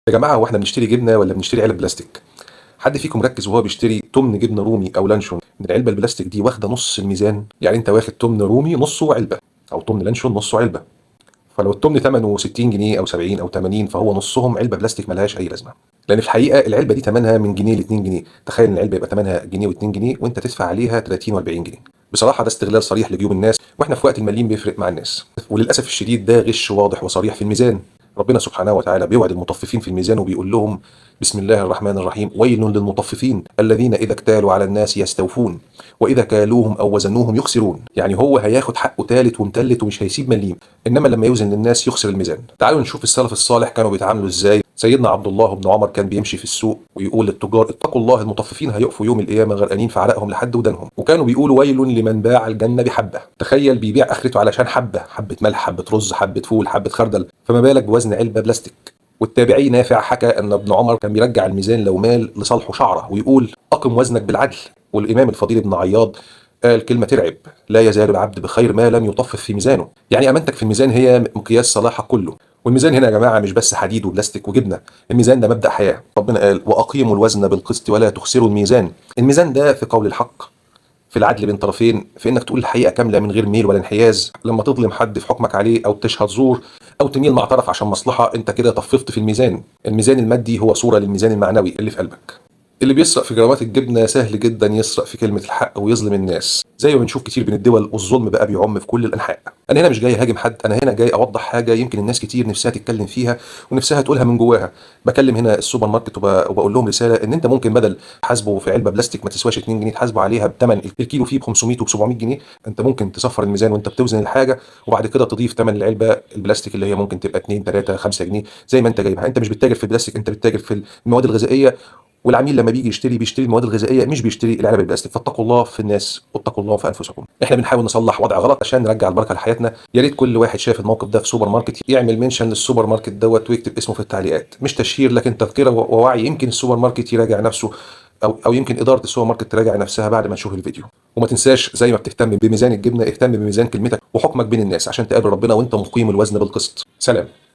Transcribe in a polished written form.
يا جماعة، هو احنا بنشتري جبنة ولا بنشتري علب بلاستيك؟ حد فيكم ركز وهو بيشتري تمن جبنة رومي أو لانشون إن العلبة البلاستيك دي واخدة نص الميزان؟ يعني أنت واخد تمن رومي نصه علبة، أو تمن لانشون نصه علبة. فلو التمن ثمنه 60 جنيه أو 70 أو 80 فهو نصهم علبة بلاستيك ملهاش أي لازمة. لأن في الحقيقة العلبة دي ثمنها من جنيه ل 2 جنيه، تخيل إن العلبة يبقى ثمنها جنيه و2 جنيه وأنت تدفع عليها 30 و40 جنيه. بصراحة ده استغلال صريح لجيوب الناس، واحنا في وقت المليم بيفرق مع الناس. وللأسف الشديد ده غش واضح وصريح في الميزان. ربنا سبحانه وتعالى بيوعد المطففين في الميزان وبيقول لهم: بسم الله الرحمن الرحيم، ويل للمطففين الذين إذا اكتالوا على الناس يستوفون وإذا كالوهم أو وزنوهم يخسرون. يعني هو هياخد حقه تالت ومتلت ومش هيسيب مليم، إنما لما يوزن للناس يخسر الميزان. تعالوا نشوف السلف الصالح كانوا بيتعاملوا إزاي. سيدنا عبد الله بن عمر كان بيمشي في السوق ويقول للتجار: اتقوا الله، المطففين هيقفوا يوم القيامة غرقانين في عرقهم لحد ودانهم. وكانوا بيقولوا: ويل لمن باع الجنة بحبة. تخيل بيبيع آخرته علشان حبة، حبة ملح، حبة رز، حبة فول، حبة خردل، فما بالك بوزن علبة بلاستيك. والتابعي نافع حكى أن ابن عمر كان بيرجع الميزان لو مال لصالحه شعره ويقول: أقم وزنك بالعدل. والإمام الفضيل ابن عياض قال كلمة ترعب: لا يزال العبد بخير ما لم يطفف في ميزانه. يعني أمانتك في الميزان هي مقياس صلاحك كله. والميزان هنا يا جماعة مش بس حديد وبلاستيك وجبنة، الميزان ده مبدأ حياة. ربنا قال: وأقيموا الوزن بالقسط ولا تخسروا الميزان. الميزان ده في قول الحق، في العدل بين طرفين، في انك تقول الحقيقة كاملة من غير ميل ولا انحياز. لما تظلم حد في حكمك عليه او تشهد زور او تميل مع طرف عشان مصلحة، انت كده طففت في الميزان. الميزان المادي هو صوره للميزان المعنوي اللي في قلبك. اللي بيسرق في جرامات الجبنة سهل جدا يسرق في كلمة الحق ويظلم الناس، زي ما بنشوف كتير بين الدول، والظلم بقى بيعم في كل الانحاء. انا هنا مش جاي اهاجم حد، انا هنا جاي اوضح حاجة يمكن الناس كتير نفسها تتكلم فيها ونفسها تقولها من جواها. بكلم هنا السوبر ماركت وبقول لهم رسالة، ان انت ممكن بدل تحاسبه في علبة بلاستيك ما تسواش 2 جنيه تحاسبه عليها بثمن الكيلو فيه ب 500 وب 700 جنيه. انت ممكن تصفر الميزان وانت بتوزن الحاجة، وبعد كده تضيف ثمن العلبة البلاستيك اللي هي ممكن تبقى 2 3 5 جنيه زي ما انت جايبها. انت مش بتتاجر في البلاستيك، انت بتتاجر في المواد الغذائية، والعميل لما بيجي يشتري بيشتري المواد الغذائية مش بيشتري العلب البلاستيك. فاتقوا الله في الناس واتقوا الله في انفسكم. احنا بنحاول نصلح وضع غلط عشان نرجع البركة لحياتنا. يا ريت كل واحد شاف الموقف ده في سوبر ماركت يعمل mention للسوبر ماركت دوت ويكتب اسمه في التعليقات، مش تشهير لكن تذكره ووعي. يمكن السوبر ماركت يراجع نفسه، او يمكن ادارة السوبر ماركت تراجع نفسها بعد ما تشوف الفيديو. وما تنساش زي ما بتهتم بميزان الجبنة اهتم بميزان كلمتك وحكمك بين الناس عشان تقابل ربنا وانت مقيم الوزن بالقسط. سلام.